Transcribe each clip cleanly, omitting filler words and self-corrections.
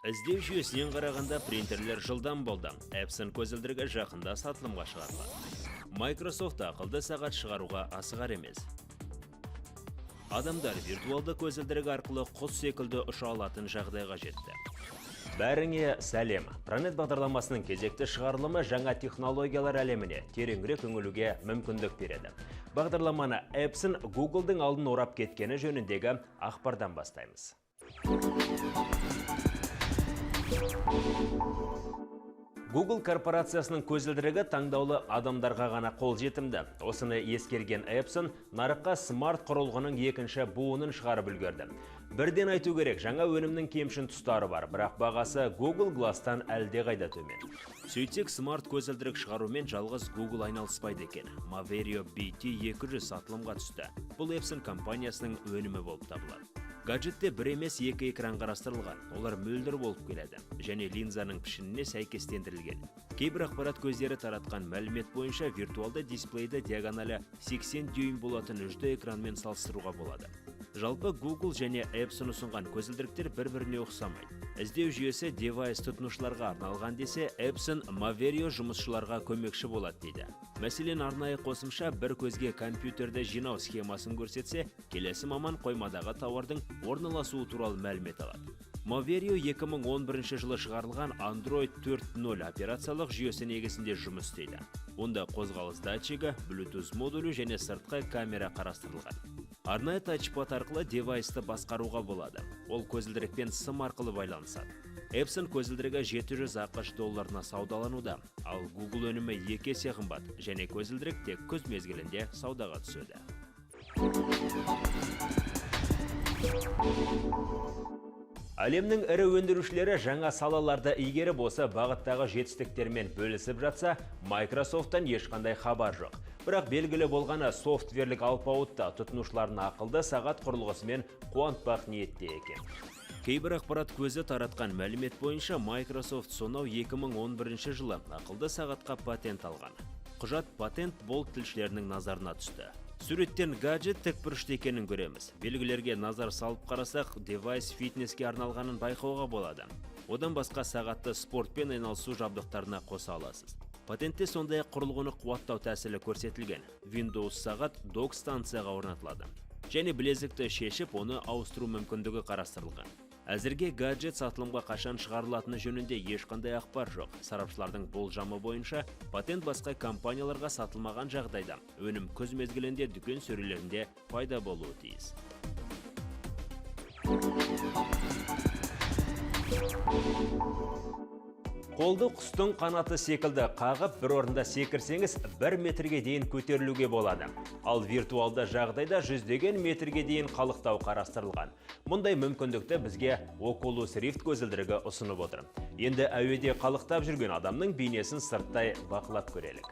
Іздеу жүйесінен қарағанда, принтерлер жылдам болды. Epson көзілдірігі жақында сатылымға шығарылады. Microsoft ақылды сағат шығаруға асығар емес. Адамдар виртуалды көзілдірік арқылы құс секілді ұша алатын жағдайға жетті. Бәріңе сәлем! Пронет бағдарламасының кезекті шығарылымы жаңа технологиялар әлеміне тереңірек үңілуге мүмкіндік береді. Бағдарламаны Epson Google'дың алдын орап кеткені жөніндегі ақпардан бастаймыз. Google корпорациясының көзілдірігі таңдаулы адамдарға ғана қолжетімді. Осыны ескерген Epson нарыққа смарт құрылғының екінші буынын шығарып үлгерді. Бірден айту керек, жаңа өнімнің кемшін тұстары бар, бірақ бағасы Google Glass-тан әлдеқайда төмен. Сөйтсек, смарт көзілдірік шығарумен жалғыз Google айналыспайды екен. Moverio BT 200 сатылымға түсті. Бұл Epson компаниясының өнімі болып табылады. Гаджетте бір емес, екі экран қарастырылған. Олар мөлдір болып келеді және линзаның пішініне сәйкестендірілген. Кейбір ақпарат көздері таратқан мәлімет бойынша, виртуалды дисплейді диагоналі 80 дюйм болатын 3D экранмен салыстыруға болады. Жалпы, Google және Epson ұсынған көзілдіріктер бір-біріне ұқсамайды. Іздеу жүйесі девайс тұтынушыларға арналған десе, Epson Moverio жұмысшыларға көмекші болады дейді. Мәселен, арнайы қосымша бір көзге компьютерді жинау схемасын көрсетсе, келесі маман қоймадағы тауардың орналасуы туралы мәлімет алады. Moverio 2011 жылы шығарылған Android 4.0 операциялық жүйесі негізінде жұмыс істейді. Онда қозғалыс датчигі, Bluetooth модулі және сыртқы камера қарастырылған. Арнайы тачпад арқылы девайсты басқаруға болады. Ол көзілдірікпен сым арқылы байланысады. Epson көзілдірігі 700 АҚШ долларына саудалануда, ал Google өнімі екі есе қымбат және көзілдірік тек күз мезгілінде саудаға түседі. Әлемнің ірі өндірушілері жаңа салаларды игеріп, осы бағыттағы жетістіктермен бөлісіп жатса, Microsoft-тан ешқандай хабар жоқ. Бірақ белгілі болғаны, софтверлік алпауыт та тұтынушыларын ақылды сағат құрылғысымен қуантпақ ниетте екен. Кейбір ақпарат көзі таратқан мәлімет бойынша, Microsoft сонау 2011 жылы ақылды сағатқа патент алған. Құжат патент болт тілшілерінің назарына түсті. Суреттен гаджет тікбұрышты екенін көреміз. Белгілерге назар салып қарасақ, девайс фитнеске арналғанын байқауға болады. Одан басқа сағатты спортпен айналысу жабдықтарына қоса аласыз. Патентте сондай-ақ құрылғыны қуаттау тәсілі көрсетілген. Windows сағат док станцияға орнатылады. Және білезікті шешіп, оны ауыстыру мүмкіндігі қарастырылған. Әзірге гаджет сатылымға қашан шығарылатыны жөнінде ешқандай ақпар жоқ. Сарапшылардың болжамы бойынша, патент басқа компанияларға сатылмаған жағдайда өнім күз мезгілінде дүкен сөрелерінде пайда болуы тиіс. Қолды құстың қанаты секілді қағып, бір орында секірсеңіз, 1 метрге дейін көтерілуге болады. Ал виртуалды жағдайда жүздеген метрге дейін қалықтау қарастырылған. Мұндай мүмкіндікті бізге Oculus Rift көзілдірігі ұсынып отыр. Енді әуеде қалықтап жүрген адамның бейнесін сырттай бақылап көрелік.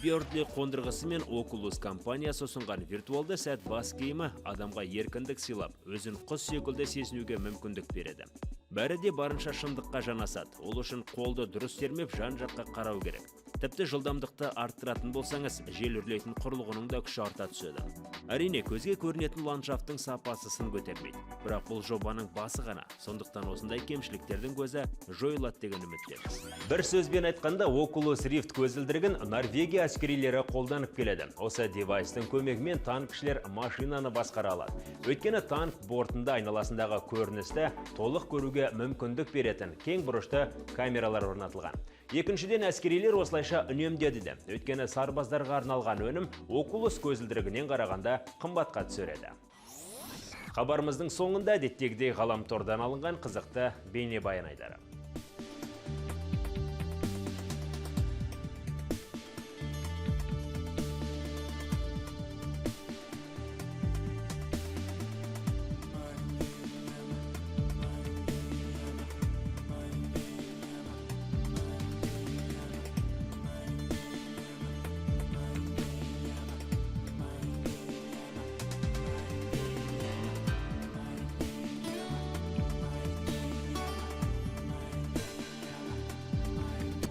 Birdly қондырғысы мен Oculus компаниясы ұсынған виртуалды сәт бас киімі адамға еркіндік сыйлап, өзін құс секілді сезінуге мүмкіндік береді. Бәрі де барынша шындыққа жанасады. Ол үшін қолды дұрыс сермеп, жан-жаққа қарау керек. Тіпті жылдамдықты арттыратын болсаңыз, жел үрлейтін құрылғының да күші арта түседі. Әрине, көзге көрінетін ландшафттың сапасы сын көтермейді. Бірақ бұл жобаның басы ғана. Сондықтан осындай кемшіліктердің көзі жойылады деген үміттеміз. Бір сөзбен айтқанда, Oculus Rift көзілдірігін Норвегия әскерилері қолданып келеді. Осы девайстың көмегімен танкішілер машинаны басқара алады. Өйткені танк бортында айналасындағы көріністі толық көруге мүмкіндік беретін кең бұрышты камералар орнатылған. Екіншіден, әскерилер осылайша үнемдеді де. Өйткені сарбаздарға арналған өнім Oculus көзілдірігінен қарағанда қымбатқа түсер еді. Хабарымыздың соңында әдеттегідей ғаламтордан алынған қызықты бейнебаян айдары.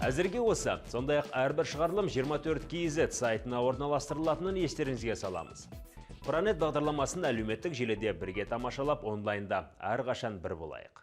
Әзірге осы. Сондай-ақ әрбір шығарылым 24 KZ сайтына орналастырылатынын естеріңізге саламыз. Пронет бағдарламасын әлеуметтік желіде бірге тамашалап, онлайнда әрқашан бір болайық.